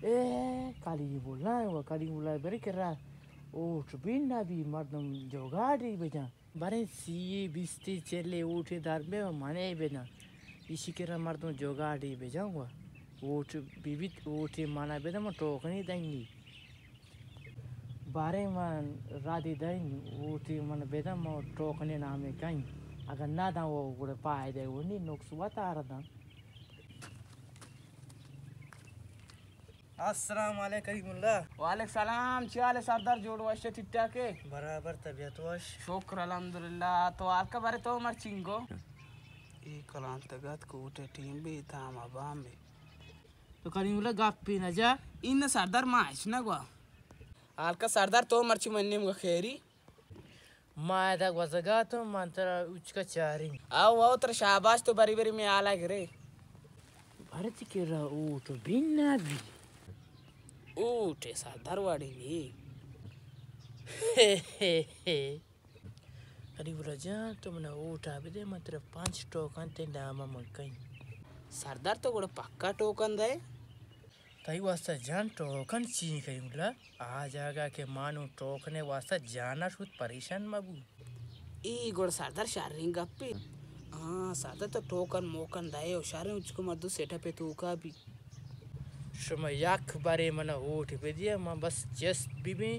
اے، کالی بولا، و کالی بولا برے کرا، اوٹ بین نہ بی، مردم جوگاڑی بجان۔ برے سی، بیستی، چلے اوٹے دار بے، منے بدن۔ ایشی کرا مردم جوگاڑی بجان و اوٹ بی بیت، اوٹے منا بدن، من ٹوکنی دنگی۔ باریں من رادی دئیں، وتی من بدن، من ٹوکنے نامے کئیں۔ اگاں نہ داں، و گڑا پائدہ و نی، نقص وت آرداں۔ السلام علیکم کریم اللہ۔ وعلیکم سلام، چی حال ہے سردار؟ جوڑ وش، ٹھیک ٹھاک ہے؟ برابر، طبیعت وش؟ شکر الحمدللہ۔ تو حال کا بارے تو مرچینگو؟ ای کلان تگت کوٹے ٹیم بی تام ابام بی۔ تو کریم اللہ گپی نہ جا۔ این سردار ما اچ نہ گوا۔ حال کا سردار تو مرچی من نیم گو خیری؟ ما ادا گوزگا تو من ترا اچکا چاریں۔ او، او، ترا شاباش، تو بری بری میں آلا گرے۔ بھرت کرا اوٹ بین نہ بی۔ اوٹ سردار واڑی نی۔ ارے بلا جان، تو منا اوٹا بدے، من ترا پنچ ٹوکن تے نام من کئیں۔ سردار تو گڑا پکا ٹوکن دے؟ تئی واسطہ جان ٹوکن چی کئیں ملا؟ آ جاگہ کہ مانو ٹوکنے واسطہ جانا شوت، پریشان مبو۔ ای گڑا سردار شریں گپے۔ ہاں، سردار تو ٹوکن موکن دئے و شریں اچکو مردو سیٹ اپے توکا بی۔ شما یک برے منا اوٹ بدیے، من بس چست ببیں۔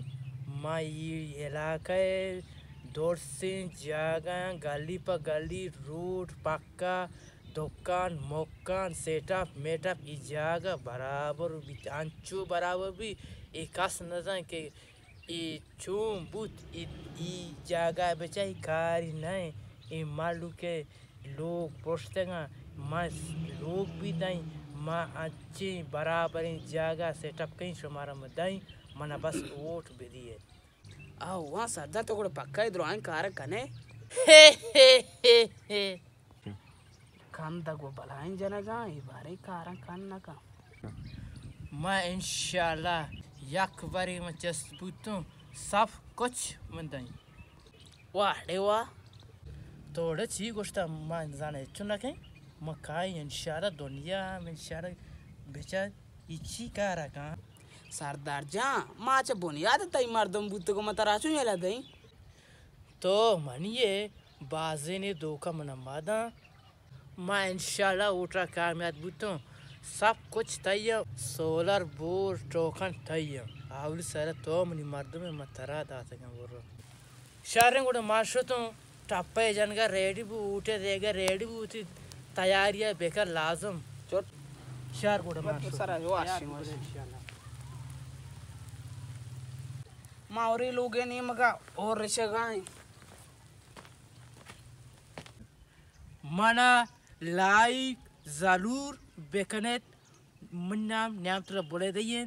ما ای علاقہ درسیں جاگہ، گلی پہ گلی، روڈ پکا، دکان مکان، سیٹ اپ میٹ اپ، ای جاگہ برابر بیت، انچو برابر بی، ای کس نزان کہ ای چون بوت، ای، ای جاگہ بچا ای کاری نہ، ای مالو کہ لوگ پرشتگاں، ما لوگ بی دئیں، ما انچیں برابریں جاگہ سیٹ اپ کئیں، شمارا ما دئیں، منا بس ووٹ بدیے۔ آ، واہ سردار، تو گڑا پکا اے درائیں کار کنے؟ کندگ و بلائیں جنگاں، اے باریں کاراں کن نہ کن۔ ما انشاءاللہ یک برے من چست بوتوں، سب کچھ من دئیں۔ واہ ڑے واہ۔ تو ڑے چی گوشتا، ما انسان ہچو نہ کئیں، ما کائیں انشاءاللہ، دنیا ہم انشاءاللہ بچار۔ ای چی کارا کن؟ سردار جان، ما چہ بنیاد تئی مردم بوتگوں، ما ترا چون یلہ دئیں؟ تو منی ئے، بازینے دھوکہ منا مداں۔ ما انشاءاللہ ووٹا کامیاب بوتوں۔ سب کچھ تئی ایں، سولر بور ٹوکن تئی ایں۔ اولی سر تو منی مردم ئے، ما ترا داتگاں، برو۔ شریں گڑا ما شتوں، ٹپے جنگا ریڈی بو، اوٹے دیگا ریڈی بو، وتی تیاری ء بکن لازم۔ چٹ۔ شر گڑا ما چٹ شتوں۔ سرا جو آشی ماشی۔ انشاءاللہ۔ ما اوری لوگے نیمگا اور رشگا ایں۔ منا لائک ضرور بکنیت۔ من نام نیام ترا بلے دئیں۔